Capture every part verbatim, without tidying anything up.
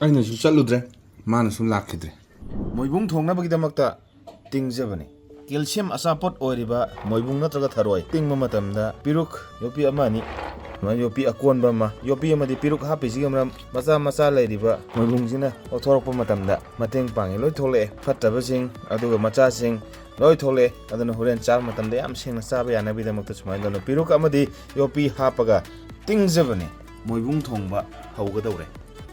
ꯑꯩꯅꯁꯨ ꯆꯠꯂꯨꯗ꯭ꯔꯦ, ꯃꯥꯅꯁꯨ ꯂꯥꯛꯈꯤꯗ꯭ꯔꯦ꯫ ꯃꯣꯏꯕꯨꯡ ꯊꯣꯡꯅꯕꯒꯤꯗꯃꯛꯇ ꯇꯤꯡꯖꯕꯅꯤ꯫ ꯀꯦꯜꯁꯤꯌꯝ ꯑꯆꯥꯄꯣꯠ ꯑꯣꯏꯔꯤꯕ ꯃꯣꯏꯕꯨꯡ ꯅꯠꯇ꯭ꯔꯒ ꯊꯔꯣꯏ ꯇꯤꯡꯕ ꯃꯇꯝꯗ ꯄꯤꯔꯨꯛ ꯌꯣꯄꯤ ꯑꯃ ꯑꯅꯤ, ꯁꯨꯃꯥꯏꯅ ꯌꯣꯄꯤ ꯑꯀꯣꯟꯕ ꯑꯃ, ꯌꯣꯄꯤ ꯑꯃꯗꯤ ꯄꯤꯔꯨꯛ ꯍꯥꯞꯄꯤꯁꯤꯒꯤ ꯃꯔꯝ ꯃꯆꯥ ꯃꯆꯥ ꯂꯩꯔꯤꯕ ꯃꯣꯏꯕꯨꯡꯁꯤꯅ ꯂꯧꯊꯣꯔꯛꯄ ꯃꯇꯝꯗ ꯃꯇꯦꯡ ꯄꯥꯡꯉꯤ꯫ ꯂꯣꯏ ꯊꯣꯛꯂꯛꯑꯦ, ꯐꯠꯇꯕꯁꯤꯡ ꯑꯗꯨꯒ ꯃꯆꯥꯁꯤꯡ ꯂꯣꯏ ꯊꯣꯛꯂꯛꯑꯦ꯫ ꯑꯗꯨꯅ ꯍꯣꯔꯦꯟ ꯆꯥꯕ ꯃꯇꯝꯗ ꯌꯥꯝ ꯁꯦꯡꯅ ꯆꯥꯕ ꯌꯥꯅꯕꯒꯤꯗꯃꯛꯇ ꯁꯨꯃꯥꯏꯅ ꯇꯧꯅ ꯄꯤꯔꯨꯛ ꯑꯃꯗꯤ ꯌꯣꯄꯤ ꯍꯥꯞꯄꯒ ꯇꯤꯡꯖꯕꯅꯤ꯫ ꯃꯣꯏꯕꯨꯡ ꯊꯣꯡꯕ ꯍꯧꯒꯗꯧꯔꯦ꯫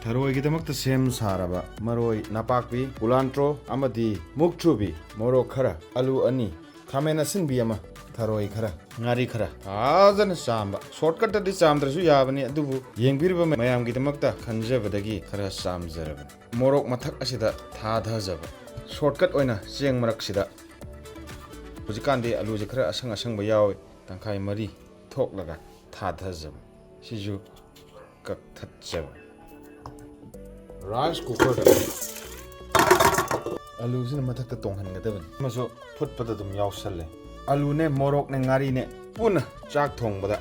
ꯊꯔꯣꯏꯒꯤꯗꯃꯛꯇ ꯁꯦꯝ ꯁꯥꯔꯕ ꯃꯔꯣꯏ ꯅꯄꯥꯛꯄꯤ, ꯀꯨꯂꯥꯟꯇ꯭ꯔꯣ ꯑꯃꯗꯤ ꯃꯨꯛꯊ꯭ꯔꯨꯕꯤ, ꯃꯣꯔꯣꯛ ꯈꯔ, ꯑꯂꯨ ꯑꯅꯤ, ꯈꯥꯃꯦꯟ ꯑꯁꯤꯟꯕꯤ ꯑꯃ, ꯊꯔꯣꯏ ꯈꯔ, ꯉꯥꯔꯤ ꯈꯔ ꯐꯖꯅ ꯆꯥꯝꯕ꯫ ꯁꯣꯔꯠꯀꯠꯇꯗꯤ ꯆꯥꯝꯗ꯭ꯔꯁꯨ ꯌꯥꯕꯅꯤ, ꯑꯗꯨꯕꯨ ꯌꯦꯡꯕꯤꯔꯤꯕ ꯃꯌꯥꯝꯒꯤꯗꯃꯛꯇ ꯈꯟꯖꯕꯗꯒꯤ ꯈꯔ ꯆꯥꯝꯖꯔꯕꯅꯤ꯫ ꯃꯣꯔꯣꯛ ꯃꯊꯛ ꯑꯁꯤꯗ ꯊꯥꯗꯖꯕ꯫ ꯁꯣꯔꯠꯀꯠ ꯑꯣꯏꯅ ꯆꯦꯡ ꯃꯔꯛꯁꯤꯗ, ꯍꯧꯖꯤꯛꯀꯥꯟꯗꯤ ꯑꯂꯨꯁꯦ ꯈꯔ ꯑꯁꯪ ꯑꯁꯪꯕ ꯌꯥꯎꯏ, ꯇꯪꯈꯥꯏ ꯃꯔꯤ ꯊꯣꯛꯂꯒ ꯊꯥꯗꯖꯕ꯫ ꯁꯤꯁꯨ ꯀꯛꯊꯠꯆꯕ꯫ ꯔꯥꯏꯁ ꯀꯨꯀꯔꯗ ꯑꯂꯨꯁꯤꯅ ꯃꯊꯛꯇ ꯇꯣꯡꯍꯟꯒꯗꯕꯅꯤ꯫ ꯑꯃꯁꯨ ꯐꯨꯠꯄꯗ ꯑꯗꯨꯝ ꯌꯥꯎꯁꯜꯂꯦ꯫ ꯑꯂꯨꯅꯦ, ꯃꯣꯔꯣꯛꯅꯦ, ꯉꯥꯔꯤꯅꯦ ꯄꯨꯟꯅ ꯆꯥꯛ ꯊꯣꯡꯕꯗ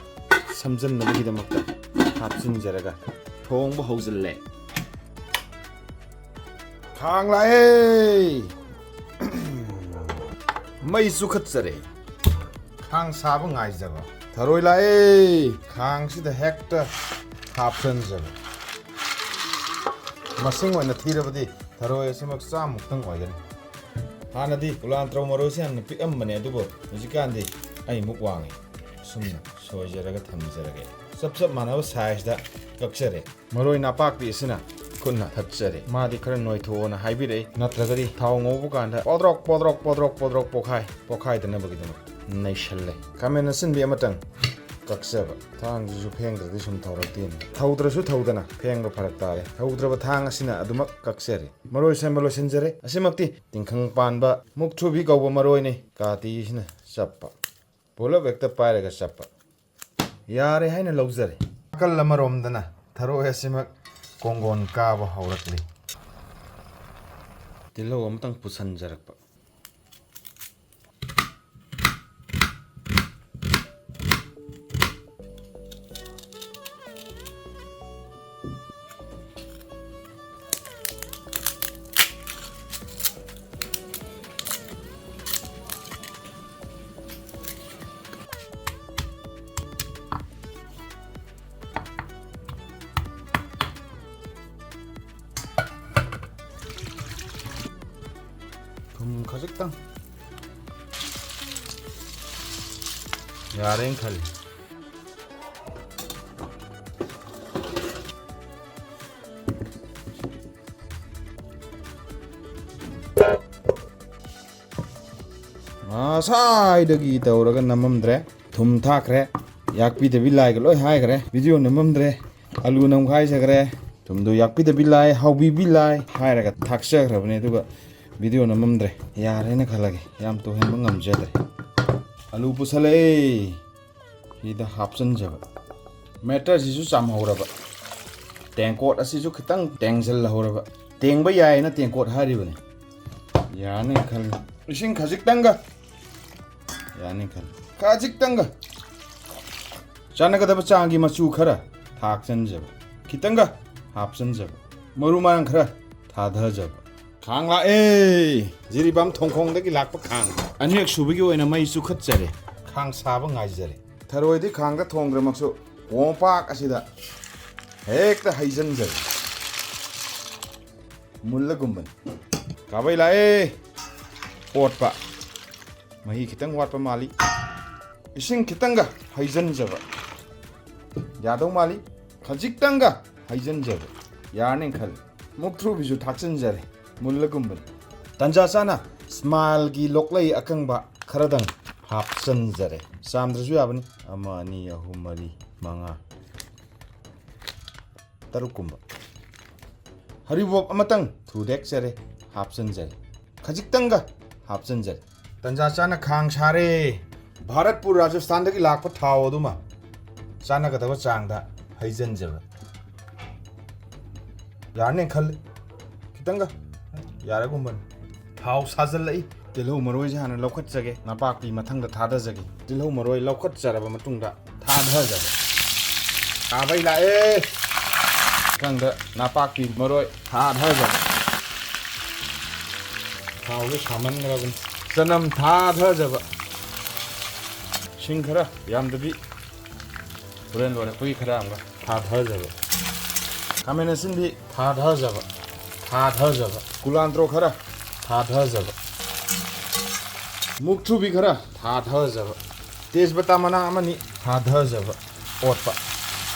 ꯁꯝꯖꯟꯅꯕꯒꯤꯗꯃꯛꯇ ꯍꯥꯞꯆꯤꯟꯖꯔꯒ ꯊꯣꯡꯕ ꯍꯧꯖꯤꯜꯂꯦ꯫ ꯈꯥꯡ ꯂꯥꯛꯑꯦ꯫ ꯃꯩ ꯆꯨꯈꯠꯆꯔꯦ꯫ ꯈꯥꯡ ꯁꯥꯕ ꯉꯥꯏꯖꯕ꯫ ꯊꯔꯣꯏ ꯂꯥꯛꯑꯦ꯫ ꯈꯥꯡꯁꯤꯗ ꯍꯦꯛꯇ ꯍꯥꯞꯆꯟꯖꯕ꯫ ꯃꯁꯤꯡ ꯑꯣꯏꯅ ꯊꯤꯔꯕꯗꯤ ꯊꯔꯣꯏ ꯑꯁꯤꯃꯛ ꯆꯥꯝꯃꯨꯛꯇꯪ ꯑꯣꯏꯒꯅꯤ꯫ ꯍꯥꯟꯅꯗꯤ ꯀꯨꯂꯥꯟꯇ꯭ꯔꯧ ꯃꯔꯣꯏꯁꯦ ꯌꯥꯝꯅ ꯄꯤꯛꯑꯝꯕꯅꯦ, ꯑꯗꯨꯕꯨ ꯍꯧꯖꯤꯛꯀꯥꯟꯗꯤ ꯑꯩꯃꯨꯛ ꯋꯥꯡꯉꯤ꯫ ꯑꯁꯨꯝꯅ ꯁꯣꯏꯖꯔꯒ ꯊꯝꯖꯔꯒꯦ꯫ ꯆꯞ ꯆꯞ ꯃꯥꯟꯅꯕ ꯁꯥꯏꯖꯇ ꯀꯛꯆꯔꯦ꯫ ꯃꯔꯣꯏ ꯅꯄꯥꯛꯄꯤ ꯑꯁꯤꯅ ꯈꯨꯠꯅ ꯊꯠꯆꯔꯦ꯫ ꯃꯥꯗꯤ ꯈꯔ ꯅꯣꯏꯊꯣꯛꯑꯣꯅ ꯍꯥꯏꯕꯤꯔꯛꯏ, ꯅꯠꯇ꯭ꯔꯒꯗꯤ ꯊꯥꯎ ꯉꯧꯕ ꯀꯥꯟꯗ ꯄꯣꯗ꯭ꯔꯣꯛ ꯄꯣꯗ꯭ꯔꯣꯛ ꯄꯣꯗ꯭ꯔꯣꯛ ꯄꯣꯗ꯭ꯔꯣꯛ ꯄꯣꯈꯥꯏ ꯄꯣꯈꯥꯏꯗꯅꯕꯒꯤꯗꯃꯛ ꯅꯩꯁꯜꯂꯦ꯫ ꯈꯥꯃꯦꯟ ꯑꯁꯤꯟꯕꯤ ꯑꯃꯇꯪ ꯀꯛꯆꯕ꯫ ꯊꯥꯡꯁꯤꯁꯨ ꯐꯦꯡꯗ꯭ꯔꯗꯤ ꯁꯨꯝ ꯊꯧꯔꯛꯇꯦꯅꯦ꯫ ꯊꯧꯗ꯭ꯔꯁꯨ ꯊꯧꯗꯅ ꯐꯦꯡꯕ ꯐꯔꯛ ꯇꯥꯔꯦ꯫ ꯊꯧꯗ꯭ꯔꯕ ꯊꯥꯡ ꯑꯁꯤꯅ ꯑꯗꯨꯃꯛ ꯀꯛꯆꯔꯦ꯫ ꯃꯔꯣꯏ ꯁꯦꯝꯕ ꯂꯣꯏꯁꯤꯟꯖꯔꯦ꯫ ꯑꯁꯤꯃꯛꯇꯤ ꯇꯤꯡꯈꯪ ꯄꯥꯟꯕ ꯃꯨꯛꯊ꯭ꯔꯨꯕꯤ ꯀꯧꯕ ꯃꯔꯣꯏꯅꯤ꯫ ꯀꯥꯇꯤꯁꯤꯅ ꯆꯞꯄ꯫ ꯄꯨꯂꯞ ꯍꯦꯛꯇ ꯄꯥꯏꯔꯒ ꯆꯞꯄ꯫ ꯌꯥꯔꯦ ꯍꯥꯏꯅ ꯂꯧꯖꯔꯦ꯫ ꯅꯥꯀꯜ ꯑꯃꯔꯣꯝꯗꯅ ꯊꯔꯣꯏ ꯑꯁꯤꯃꯛ ꯀꯣꯡꯒꯣꯟ ꯀꯥꯕ ꯍꯧꯔꯛꯂꯤ꯫ ꯇꯤꯜꯍꯧ ꯑꯃꯇꯪ ꯄꯨꯁꯟꯖꯔꯛꯄ꯫ ꯎꯝ, ꯈꯖꯤꯛꯇꯪ ꯌꯥꯔꯦꯅ ꯈꯜꯂꯤ꯫ ꯉꯁꯥꯏꯗꯒꯤ ꯇꯧꯔꯒ ꯅꯝꯃꯝꯗ꯭ꯔꯦ꯫ ꯊꯨꯝ ꯊꯥꯛꯈ꯭ꯔꯦ꯫ ꯌꯥꯛꯄꯤꯗꯕꯤ ꯂꯥꯏꯒ ꯂꯣꯏ ꯍꯥꯏꯈ꯭ꯔꯦ꯫ ꯚꯤꯗꯤꯑꯣ ꯅꯝꯃꯝꯗ꯭ꯔꯦ꯫ ꯑꯂꯨ ꯅꯝꯈꯥꯏꯖꯈ꯭ꯔꯦ꯫ ꯊꯨꯝꯗꯣ ꯌꯥꯛꯄꯤꯗꯕꯤ ꯂꯥꯏ, ꯍꯥꯎꯕꯤꯕꯤ ꯂꯥꯏ ꯍꯥꯏꯔꯒ ꯊꯥꯛꯆꯈ꯭ꯔꯕꯅꯦ꯫ ꯑꯗꯨꯒ ꯚꯤꯗꯤꯑꯣ ꯅꯝꯃꯝꯗ꯭ꯔꯦ꯫ ꯌꯥꯔꯦꯅ ꯈꯜꯂꯒꯦ꯫ ꯌꯥꯝ ꯇꯣꯏꯍꯟꯕ ꯉꯝꯖꯗ꯭ꯔꯦ꯫ ꯑꯂꯨ ꯄꯨꯁꯜꯂꯛꯑꯦ꯫ ꯁꯤꯗ ꯍꯥꯞꯆꯤꯟꯖꯕ꯫ ꯃꯦꯇꯔꯁꯤꯁꯨ ꯆꯥꯝꯍꯧꯔꯕ꯫ ꯇꯦꯡꯀꯣꯠ ꯑꯁꯤꯁꯨ ꯈꯤꯇꯪ ꯇꯦꯡꯁꯤꯜꯍꯧꯔꯕ꯫ ꯇꯦꯡꯕ ꯌꯥꯏꯅ ꯇꯦꯡꯀꯣꯠ ꯍꯥꯏꯔꯤꯕꯅꯤ꯫ ꯌꯥꯅꯤ ꯈꯜꯂꯤ꯫ ꯏꯁꯤꯡ ꯈꯖꯤꯛꯇꯪꯒ꯫ ꯌꯥꯅꯤ ꯈꯜꯂꯤ꯫ ꯈꯖꯤꯛꯇꯪꯒ꯫ ꯆꯥꯟꯅꯒꯗꯕ ꯆꯥꯡꯒꯤ ꯃꯆꯨ ꯈꯔ ꯊꯥꯛꯆꯟꯖꯕ꯫ ꯈꯤꯇꯪꯒ ꯍꯥꯞꯆꯟꯖꯕ꯫ ꯃꯔꯨ ꯃꯔꯥꯡ ꯈꯔ ꯊꯥꯗꯖꯕ꯫ ꯈꯥꯡ ꯂꯥꯛꯑꯦ꯫ ꯖꯤꯔꯤꯕꯥꯝ ꯊꯣꯡꯈꯣꯡꯗꯒꯤ ꯂꯥꯛꯄ ꯈꯥꯡ꯫ ꯑꯅꯤꯔꯛ ꯁꯨꯕꯒꯤ ꯑꯣꯏꯅ ꯃꯩ ꯆꯨꯈꯠꯆꯔꯦ꯫ ꯈꯥꯡ ꯁꯥꯕ ꯉꯥꯏꯖꯔꯦ꯫ ꯊꯔꯣꯏꯗꯤ ꯈꯥꯡꯗ ꯊꯣꯡꯗ꯭ꯔꯃꯛꯁꯨ ꯀꯣꯝꯄꯥꯛ ꯑꯁꯤꯗ ꯍꯦꯛꯇ ꯍꯩꯖꯤꯟꯖꯔꯦ꯫ ꯃꯨꯜꯂꯒꯨꯝꯕꯅꯤ꯫ ꯀꯥꯕꯩ ꯂꯥꯛꯑꯦ꯫ ꯑꯣꯠꯄ꯫ ꯃꯍꯤ ꯈꯤꯇꯪ ꯋꯥꯠꯄ ꯃꯥꯜꯂꯤ꯫ ꯏꯁꯤꯡ ꯈꯤꯇꯪꯒ ꯍꯩꯖꯤꯟꯖꯕ꯫ ꯌꯥꯗꯧ ꯃꯥꯜꯂꯤ꯫ ꯈꯖꯤꯛꯇꯪꯒ ꯍꯩꯖꯤꯟꯖꯕ꯫ ꯌꯥꯔꯅꯤ ꯈꯜꯂꯤ꯫ ꯃꯨꯛꯊ꯭ꯔꯨꯕꯤꯁꯨ ꯊꯥꯛꯆꯤꯟꯖꯔꯦ꯫ ꯃꯨꯜꯂꯒꯨꯝꯕꯅꯤ꯫ ꯇꯟꯖꯥ ꯆꯥꯅ ꯁ꯭ꯃꯥꯏꯜꯒꯤ ꯂꯣꯛꯂꯩ ꯑꯀꯪꯕ ꯈꯔꯗꯪ ꯍꯥꯞꯆꯤꯟꯖꯔꯦ꯫ ꯆꯥꯝꯗ꯭ꯔꯁꯨ ꯌꯥꯕꯅꯤ꯫ ꯑꯃ, ꯑꯅꯤ, ꯑꯍꯨꯝ, ꯃꯔꯤ, ꯃꯉꯥ, ꯇꯔꯨꯛꯀꯨꯝꯕ꯫ ꯍꯔꯤꯕꯣꯞ ꯑꯃꯇꯪ ꯊꯨꯗꯦꯛꯆꯔꯦ, ꯍꯥꯞꯆꯤꯟꯖꯔꯦ꯫ ꯈꯖꯤꯛꯇꯪꯒ ꯍꯥꯞꯆꯤꯟꯖꯔꯦ꯫ ꯇꯟꯖꯥ ꯆꯥꯅ ꯈꯥꯡ ꯁꯥꯔꯦ꯫ ꯚꯥꯔꯠꯄꯨꯔ ꯔꯥꯖꯁꯊꯥꯟꯗꯒꯤ ꯂꯥꯛꯄ ꯊꯥꯎ ꯑꯗꯨꯃ ꯆꯥꯟꯅꯒꯗꯕ ꯆꯥꯡꯗ ꯍꯩꯖꯤꯟꯖꯕ꯫ ꯌꯥꯔꯅꯤ ꯈꯜꯂꯤ꯫ ꯈꯤꯇꯪꯒ ꯌꯥꯔꯒꯨꯝꯕꯅꯤ꯫ ꯊꯥꯎ ꯁꯥꯖꯤꯜꯂꯛꯏ꯫ ꯇꯤꯜꯍꯧ ꯃꯔꯣꯏꯁꯦ ꯍꯥꯟꯅ ꯂꯧꯈꯠꯆꯒꯦ꯫ ꯅꯄꯥꯛꯄꯤ ꯃꯊꯪꯗ ꯊꯥꯗꯖꯒꯦ꯫ ꯇꯤꯜꯍꯧ ꯃꯔꯣꯏ ꯂꯧꯈꯠꯆꯔꯕ ꯃꯇꯨꯡꯗ ꯊꯥꯗꯖꯕ꯫ ꯀꯥꯕꯩ ꯂꯥꯛꯑꯦ꯫ ꯃꯊꯪꯗ ꯅꯄꯥꯛꯄꯤ ꯃꯔꯣꯏ ꯊꯥꯗꯖꯕ꯫ ꯊꯥꯎꯁꯦ ꯁꯥꯃꯟꯈ꯭ꯔꯕꯅꯤ꯫ ꯆꯅꯝ ꯊꯥꯗꯖꯕ꯫ ꯁꯤꯡ ꯈꯔ ꯌꯥꯝꯗꯕꯤ꯫ ꯍꯣꯔꯦꯟ ꯂꯣꯏꯔꯛꯄꯒꯤ ꯈꯔ ꯑꯃꯒ ꯊꯥꯗꯖꯕ꯫ ꯈꯥꯃꯦꯟ ꯑꯁꯤꯟꯕꯤ ꯊꯥꯗꯖꯕ꯫ ꯊꯥꯗꯖꯕ꯫ ꯀꯨꯂꯥꯟꯇ꯭ꯔꯣ ꯈꯔ ꯊꯥꯗꯖꯕ꯫ ꯃꯨꯛꯊ꯭ꯔꯨꯕꯤ ꯈꯔ ꯊꯥꯊꯖꯕ, ꯇꯦꯖꯄꯇꯥ ꯃꯅꯥ ꯑꯃꯅꯤ ꯊꯥꯊꯖꯕ, ꯑꯣꯠꯄ꯫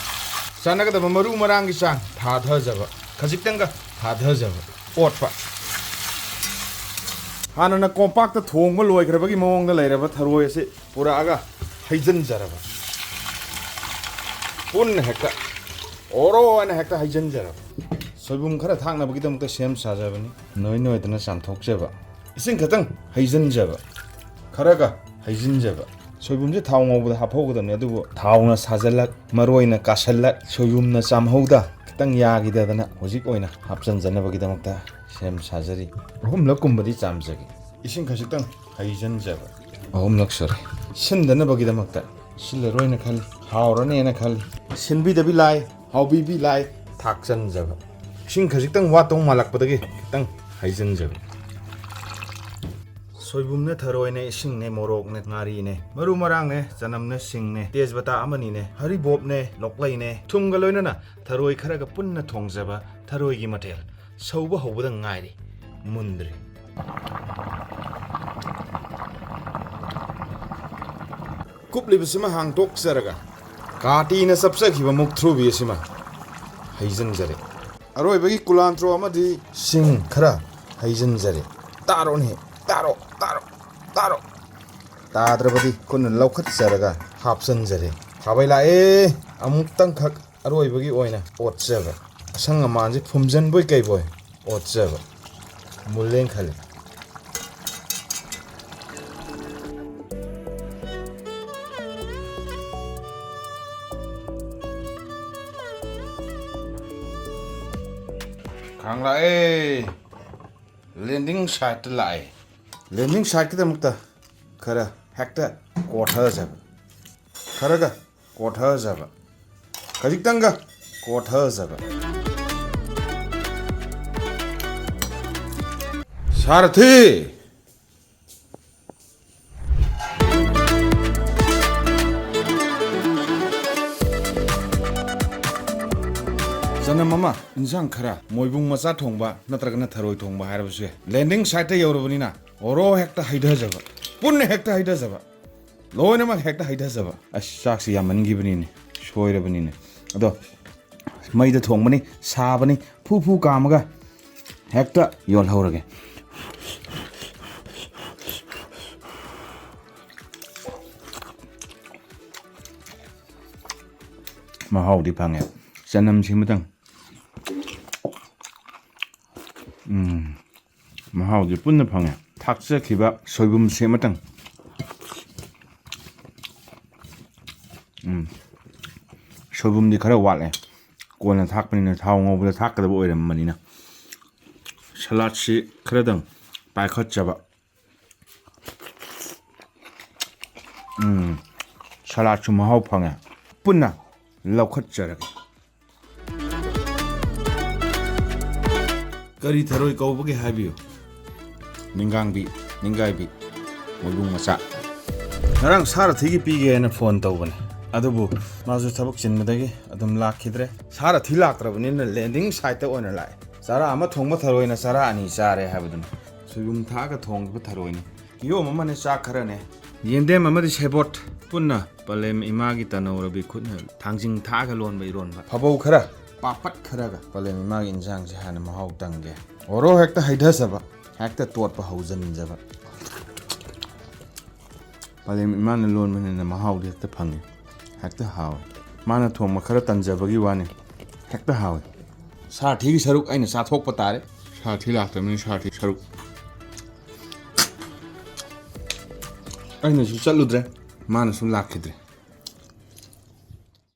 ꯆꯥꯟꯅꯒꯗꯕ ꯃꯔꯨ ꯃꯔꯥꯡꯒꯤ ꯆꯥꯡ ꯊꯥꯊꯖꯕ, ꯈꯖꯤꯛꯇꯪꯒ ꯊꯥꯊꯖꯕ, ꯑꯣꯠꯄ꯫ ꯍꯥꯟꯅꯅ ꯀꯣꯝꯄꯥꯛꯇ ꯊꯣꯡꯕ ꯂꯣꯏꯈ꯭ꯔꯕꯒꯤ ꯃꯑꯣꯡꯗ ꯂꯩꯔꯕ ꯊꯔꯣꯏ ꯑꯁꯤ ꯄꯨꯔꯛꯑꯒ ꯍꯩꯖꯤꯟꯖꯔꯕ, ꯄꯨꯟꯅ ꯍꯦꯛꯇ ꯑꯣꯔꯣ ꯍꯥꯏꯅ ꯍꯦꯛꯇ ꯍꯩꯖꯤꯟꯖꯔꯕ꯫ ꯁꯣꯏꯕꯨꯝ ꯈꯔ ꯊꯥꯛꯅꯕꯒꯤꯗꯃꯛꯇ ꯁꯦꯝ ꯁꯥꯖꯕꯅꯤ꯫ ꯅꯣꯏ ꯅꯣꯏꯗꯅ ꯆꯥꯝꯊꯣꯛꯆꯕ, ꯏꯁꯤꯡ ꯈꯛꯇꯪ ꯍꯩꯖꯤꯟꯖꯕ, ꯈꯔꯒ ꯍꯩꯖꯤꯟꯖꯕ꯫ ꯁꯣꯏꯕꯨꯝꯁꯦ ꯊꯥꯎ ꯉꯧꯕꯗ ꯍꯥꯞꯍꯧꯒꯗꯕꯅꯤ, ꯑꯗꯨꯕꯨ ꯊꯥꯎꯅ ꯁꯥꯖꯜꯂꯛ, ꯃꯔꯣꯏꯅ ꯀꯥꯁꯜꯂꯛ, ꯁꯣꯏꯕꯨꯝꯅ ꯆꯥꯝꯍꯧꯗ, ꯈꯤꯇꯪ ꯌꯥꯈꯤꯗꯗꯅ ꯍꯧꯖꯤꯛ ꯑꯣꯏꯅ ꯍꯥꯞꯆꯤꯟꯖꯅꯕꯒꯤꯗꯃꯛꯇ ꯁꯦꯝ ꯁꯥꯖꯔꯤ꯫ ꯑꯍꯨꯝꯂꯛ ꯀꯨꯝꯕꯗꯤ ꯆꯥꯝꯖꯒꯦ꯫ ꯏꯁꯤꯡ ꯈꯖꯤꯛꯇꯪ ꯍꯩꯖꯤꯟꯖꯕ꯫ ꯑꯍꯨꯝꯂꯛ ꯁꯨꯔꯦ꯫ ꯁꯤꯟꯗꯅꯕꯒꯤꯗꯃꯛꯇ ꯁꯤꯜꯂꯔꯣꯏꯅ ꯈꯜꯂꯤ, ꯍꯥꯎꯔꯅꯦꯅ ꯈꯜꯂꯤ꯫ ꯁꯤꯟꯕꯤꯗꯕꯤ ꯂꯥꯏ, ꯍꯥꯎꯕꯤꯕꯤ ꯂꯥꯏ, ꯊꯥꯛꯆꯟꯖꯕ꯫ ꯏꯁꯤꯡ ꯈꯖꯤꯛꯇꯪ ꯋꯥꯠꯇꯧ ꯃꯥꯜꯂꯛꯄꯗꯒꯤ ꯈꯤꯇꯪ ꯍꯩꯖꯤꯟꯖꯕ꯫ ꯁꯣꯏꯕꯨꯝꯅꯦ, ꯊꯔꯣꯏꯅꯦ, ꯏꯁꯤꯡꯅꯦ, ꯃꯣꯔꯣꯛꯅꯦ, ꯉꯥꯔꯤꯅꯦ, ꯃꯔꯨ ꯃꯔꯥꯡꯅꯦ, ꯆꯅꯝꯅꯦ, ꯁꯤꯡꯅꯦ, ꯇꯦꯖꯄꯇꯥ ꯑꯃꯅꯤꯅꯦ, ꯍꯔꯤꯕꯣꯞꯅꯦ, ꯂꯣꯛꯂꯩꯅꯦ, ꯊꯨꯝꯒ ꯂꯣꯏꯅꯅ ꯊꯔꯣꯏ ꯈꯔꯒ ꯄꯨꯟꯅ ꯊꯣꯡꯖꯕ ꯊꯔꯣꯏꯒꯤ ꯃꯊꯦꯜ ꯁꯧꯕ ꯍꯧꯕꯗ ꯉꯥꯏꯔꯤ, ꯃꯨꯟꯗ꯭ꯔꯤ꯫ ꯀꯨꯞꯂꯤꯕꯁꯤꯃ ꯍꯥꯡꯗꯣꯛꯆꯔꯒ ꯀꯥꯇꯤꯅ ꯆꯞꯆꯈꯤꯕ ꯃꯨꯛꯊ꯭ꯔꯨꯕꯤ ꯑꯁꯤꯃ ꯍꯩꯖꯤꯟꯖꯔꯦ꯫ ꯑꯔꯣꯏꯕꯒꯤ ꯀꯨꯂꯥꯟꯇ꯭ꯔꯣ ꯑꯃꯗꯤ ꯁꯤꯡ ꯈꯔ ꯍꯩꯖꯤꯟꯖꯔꯦ꯫ ꯇꯥꯔꯣꯅꯦ, ꯇꯥꯔꯣ, ꯇꯥꯔꯣ, ꯇꯥꯔꯣ꯫ ꯇꯥꯗ꯭ꯔꯕꯗꯤ ꯈꯨꯠꯅ ꯂꯧꯈꯠꯆꯔꯒ ꯍꯥꯞꯆꯤꯟꯖꯔꯦ꯫ ꯈꯥꯕꯩ ꯂꯥꯛꯑꯦ꯫ ꯑꯃꯨꯛꯇꯪꯈꯛ ꯑꯔꯣꯏꯕꯒꯤ ꯑꯣꯏꯅ ꯑꯣꯠꯆꯕ꯫ ꯑꯁꯪ ꯑꯃꯥꯟꯁꯦ ꯐꯨꯝꯖꯟꯕꯣꯏ ꯀꯩꯕꯣꯏ ꯑꯣꯠꯆꯕ꯫ ꯃꯨꯜꯂꯦꯅ ꯈꯜꯂꯤ꯫ ꯈꯥꯡ ꯂꯥꯛꯑꯦ꯫ ꯂꯦꯟꯗꯤꯡ ꯁꯥꯏꯠꯇ ꯂꯥꯛꯑꯦ꯫ ꯂꯦꯟꯗꯤꯡ ꯁꯥꯏꯠꯀꯤꯗꯃꯛꯇ ꯈꯔ ꯍꯦꯛꯇ ꯀꯣꯊꯖꯕ꯫ ꯈꯔꯒ ꯀꯣꯊꯖꯕ꯫ ꯈꯖꯤꯛꯇꯪꯒ ꯀꯣꯊꯖꯕ꯫ ꯁꯥꯔꯊꯤ! ꯆꯅꯝ ꯑꯃ, ꯏꯟꯁꯥꯡ ꯈꯔ, ꯃꯣꯏꯕꯨꯡ ꯃꯆꯥ ꯊꯣꯡꯕ ꯅꯠꯇ꯭ꯔꯒꯅ ꯊꯔꯣꯏ ꯊꯣꯡꯕ ꯍꯥꯏꯔꯕꯁꯨ ꯌꯥꯏ꯫ ꯂꯦꯟꯗꯤꯡ ꯁꯥꯏꯠꯇ ꯌꯧꯔꯕꯅꯤꯅ ꯑꯣꯔꯣ ꯍꯦꯛꯇ ꯍꯩꯊꯖꯕ꯫ ꯄꯨꯟꯅ ꯍꯦꯛꯇ ꯍꯩꯊꯖꯕ, ꯂꯣꯏꯅꯃꯛ ꯍꯦꯛꯇ ꯍꯩꯊꯖꯕ꯫ ꯑꯁ, ꯆꯥꯛꯁꯤ ꯌꯥꯝꯃꯟꯈꯤꯕꯅꯤꯅꯦ, ꯁꯣꯏꯔꯕꯅꯤꯅꯦ꯫ ꯑꯗꯣ ꯃꯩꯗ ꯊꯣꯡꯕꯅꯤ, ꯁꯥꯕꯅꯤ, ꯐꯨ ꯐꯨ ꯀꯥꯝꯃꯒ ꯍꯦꯛꯇ ꯌꯣꯜꯍꯧꯔꯒꯦ꯫ ꯃꯍꯥꯎꯗꯤ ꯐꯪꯉꯦ꯫ ꯆꯅꯝꯁꯤꯃꯇꯪ꯫ ꯎꯝ, ꯃꯍꯥꯎꯗꯤ ꯄꯨꯟꯅ ꯐꯪꯉꯦ꯫ ꯊꯥꯛꯆꯈꯤꯕ ꯁꯣꯏꯕꯨꯝꯁꯤꯃꯇꯪ꯫ ꯎꯝ, ꯁꯣꯏꯕꯨꯝꯗꯤ ꯈꯔ ꯋꯥꯠꯂꯦ꯫ ꯀꯣꯟꯅ ꯊꯥꯛꯄꯅꯤꯅ, ꯊꯥꯎ ꯉꯧꯕꯗ ꯊꯥꯛꯀꯗꯕ ꯑꯣꯏꯔꯝꯕꯅꯤꯅ꯫ ꯁꯂꯥꯠꯁꯤ ꯈꯔꯗꯪ ꯄꯥꯏꯈꯠꯆꯕ꯫ ꯎꯝ, ꯁꯂꯥꯠꯁꯨ ꯃꯍꯥꯎ ꯐꯪꯉꯦ꯫ ꯄꯨꯟꯅ ꯂꯧꯈꯠꯆꯔꯒꯦ꯫ ꯀꯔꯤ ꯊꯔꯣꯏ ꯀꯧꯕꯒꯦ ꯍꯥꯏꯕꯤꯌꯨ? ꯅꯤꯡꯒꯥꯡꯕꯤ, ꯅꯤꯡꯒꯥꯏꯕꯤ, ꯃꯣꯏꯕꯨꯡ ꯃꯆꯥ꯫ ꯉꯔꯥꯡ ꯁꯥꯔꯊꯤꯒꯤ ꯄꯤꯒꯦꯅ ꯐꯣꯟ ꯇꯧꯕꯅꯦ, ꯑꯗꯨꯕꯨ ꯃꯥꯁꯨ ꯊꯕꯛ ꯆꯤꯟꯕꯗꯒꯤ ꯑꯗꯨꯝ ꯂꯥꯛꯈꯤꯗ꯭ꯔꯦ꯫ ꯁꯥꯔꯊꯤ ꯂꯥꯛꯇ꯭ꯔꯕꯅꯤꯅ ꯂꯦꯟꯗꯤꯡ ꯁꯥꯏꯠꯇ ꯑꯣꯏꯅ ꯂꯥꯛꯑꯦ꯫ ꯆꯔꯥ ꯑꯃ ꯊꯣꯡꯕ ꯊꯔꯣꯏꯅ ꯆꯔꯥ ꯑꯅꯤ ꯆꯥꯔꯦ ꯍꯥꯏꯕꯗꯨꯅꯤ꯫ ꯁꯣꯏꯕꯨꯝ ꯊꯥꯛꯑꯒ ꯊꯣꯡꯈꯤꯕ ꯊꯔꯣꯏꯅꯤ꯫ ꯀꯤꯍꯣꯝ ꯑꯃꯅꯦ, ꯆꯥꯛ ꯈꯔꯅꯦ, ꯌꯦꯟꯗꯦꯝ ꯑꯃꯗꯤ ꯁꯦꯕꯣꯠ ꯄꯨꯟꯅ ꯄꯂꯦꯝ ꯏꯃꯥꯒꯤ ꯇꯅꯧꯔꯕꯤ ꯈꯨꯠꯅ ꯊꯥꯡꯖꯤꯡ ꯊꯥꯛꯑꯒ ꯂꯣꯟꯕ ꯏꯔꯣꯟꯕ, ꯐꯕꯧ ꯈꯔ, ꯄꯥꯄꯠ ꯈꯔꯒ ꯄꯂꯦꯝ ꯏꯃꯥꯒꯤ ꯏꯟꯁꯥꯡꯁꯦ ꯍꯥꯟꯅ ꯃꯍꯥꯎ ꯇꯪꯒꯦ꯫ ꯑꯣꯔꯣ ꯍꯦꯛꯇ ꯍꯩꯊꯖꯕ, ꯍꯦꯛꯇ ꯇꯣꯠꯄ ꯍꯧꯖꯤꯟꯖꯕ꯫ ꯄꯂꯦꯝ ꯏꯃꯥꯅ ꯂꯣꯟꯕꯅꯤꯅ ꯃꯍꯥꯎꯗꯤ ꯍꯦꯛꯇ ꯐꯪꯉꯤ, ꯍꯦꯛꯇ ꯍꯥꯎꯋꯤ꯫ ꯃꯥꯅ ꯊꯣꯡꯕ ꯈꯔ ꯇꯟꯖꯕꯒꯤ ꯋꯥꯅꯤ, ꯍꯦꯛꯇ ꯍꯥꯎꯋꯤ꯫ ꯁꯥꯔꯊꯤꯒꯤ ꯁꯔꯨꯛ ꯑꯩꯅ ꯆꯥꯊꯣꯛꯄ ꯇꯥꯔꯦ꯫ ꯁꯥꯔꯊꯤ ꯂꯥꯛꯇꯕꯅꯤꯅ ꯁꯥꯔꯊꯤ ꯁꯔꯨꯛ꯫ ꯑꯩꯅꯁꯨ ꯆꯠꯂꯨꯗ꯭ꯔꯦ, ꯃꯥꯅꯁꯨ ꯂꯥꯛꯈꯤꯗ꯭ꯔꯦ꯫